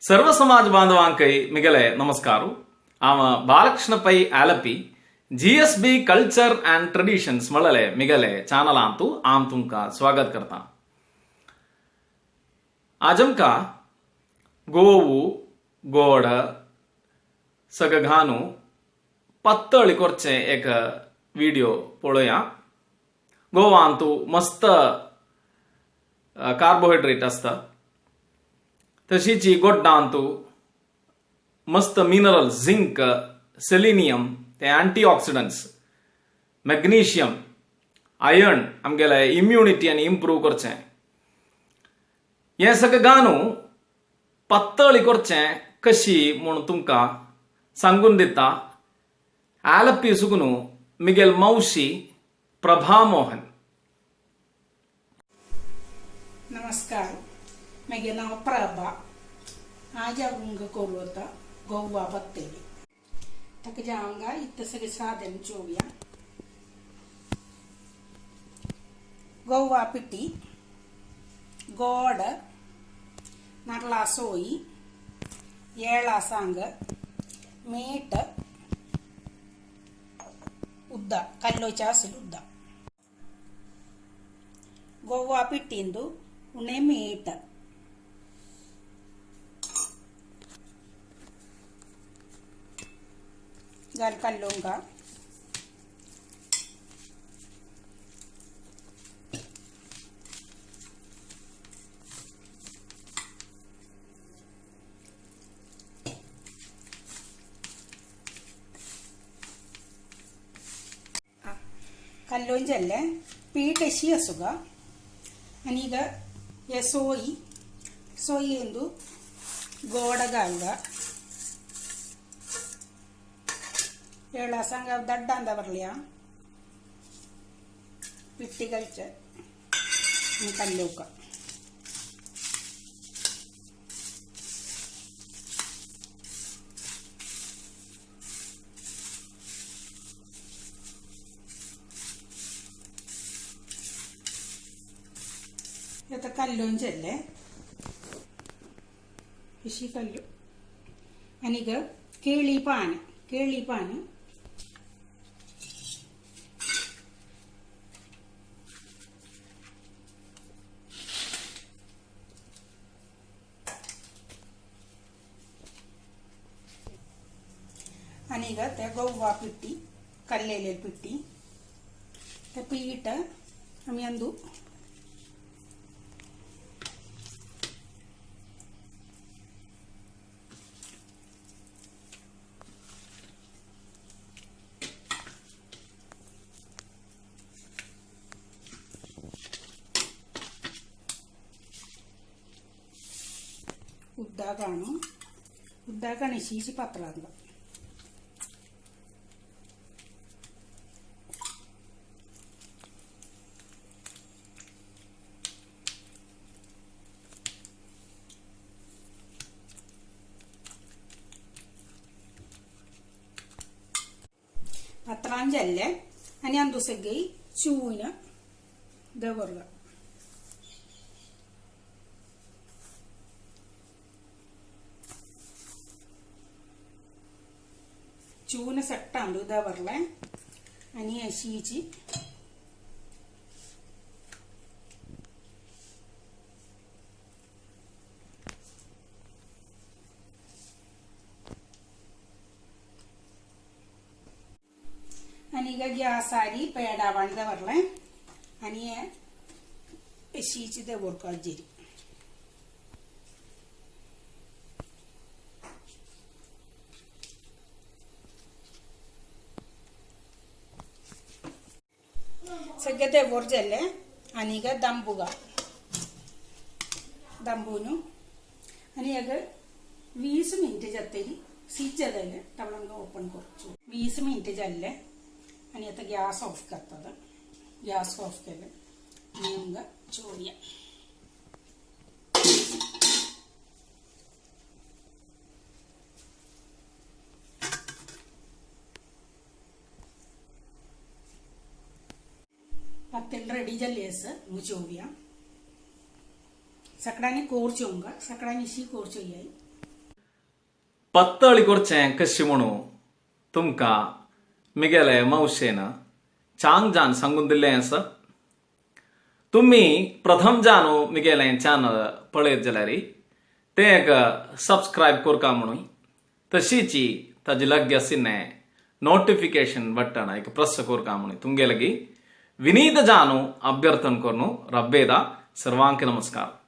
सर्व समाज बांधवांकय मिगले नमस्कार. आम Balakrishna Pai Alleppey GSB culture and traditions म्हळले मिगले चॅनलांतू आम तुमकां स्वागत करता. आज आमकां गोवू गोड सगळें घालून पातळ करचें एक व्हिडिओ पळोवया. गोवांतू मस्त कार्बोहायड्रेट आसता, तशीच गोड्डांतू मस्त मिनरल झिंक, सेलिनियम, ते अँटीऑक्सिडंट्स, मॅग्नेशियम, आयर्न आमगेले इम्युनिटी आनी इम्प्रूव करचें. हें सगळें घालून पातळ करचें कशी म्हूण तुमकां सांगून दिता आलपी सुगून मिगेल मावशी प्रभा मोहन. नमस्कार, म्हगे नांव प्रभा. आज हांव करूं आतां गोवा पत्तेली. ताका जावंगा इतलें सगळें साधन चोवया. गोवा पिठी, गोड, नारळा सोय, येळा सांग, मीठ, उद्दा कल्लोच्या आसल उद्दा. गोवा पिठींदू उणे मीठ, गाल कल्लोंगा. कल्लोंजल्ले पीठ अशी असुगा. आणि ಈಗ ಸೋಯಿ ಸೋಯಿ ಎಂದು ಗೋಡಗಾಲ್ಗ ಏಳ ಸಂಗ ದಡ್ಡ ಅಂದ ಬರಲಿಯ പിട്ടി കഴിച്ച് കല്ലൂക്ക. ഇത് കല്ലുഞ്ചല്ലേ ഇഷി കല്ലു. അനിക കേളി പാന്, കേളി പാന് അനിക ते गोवा पिट्टी कल्लेले पिट्टी ते पीठ आमी अंदू उद्दा काणू उद्दा काणी शीशी पातळांगा. പത്രാഞ്ചല്ലേ അനി അന്തുസെഗൈ ചൂന ദവർഗ. ചൂന സെട്ടാണ്ട് ദവർലെ അനി അശീച്ചി ಅನೀಗ ಗ್ಯಾಸ್ ಆರಿ ಪೇಡಾವಣ್ದ ಬರ್ಲೆ ಅನಿಯ ಶೀಚಿದೆ ಬೋರ್ಕಾಜ್ಜಿರಿ. ಸಗ್ಗದೆ ಬೋರ್ಜಲ್ಲೆ ಅನೀಗ ದಂಬುಗ ದಂಬೂನು ಅನಿಯಾಗ 20 മിനിറ്റ് ಜತ್ತೇರಿ ಸಿಜ್ಜದಲ್ಲೇ ತವಳಂಗ ಓಪನ್ ಕೊರ್ಚು 20 മിനിറ്റ് ಜಲ್ಲೆ. आणि आता गॅस ऑफ करतात. गॅस ऑफ केलं आणि चोरिया पत्तेल रेडी झाली असं चोविया. सगळ्यांनी कोर चोंगा, सगळ्यांनी शी कोर चोई. पत्तळी करचें कशें म्हणून तुमकां मिगेले मावशेन चांग जान सांगून दिल्लें आसा. तुमी प्रथम जानू मिगेलें चॅनल पळयत जाल्यार तें एक सबस्क्रायब करका म्हणून, तशीच ताजे लागीं आशिल्लें नोटिफिकेशन बटन एक प्रेस करका म्हणून तुमगे लागीं विनीत जानू अभ्यर्थन करून रब्बेदा. सर्वांक नमस्कार.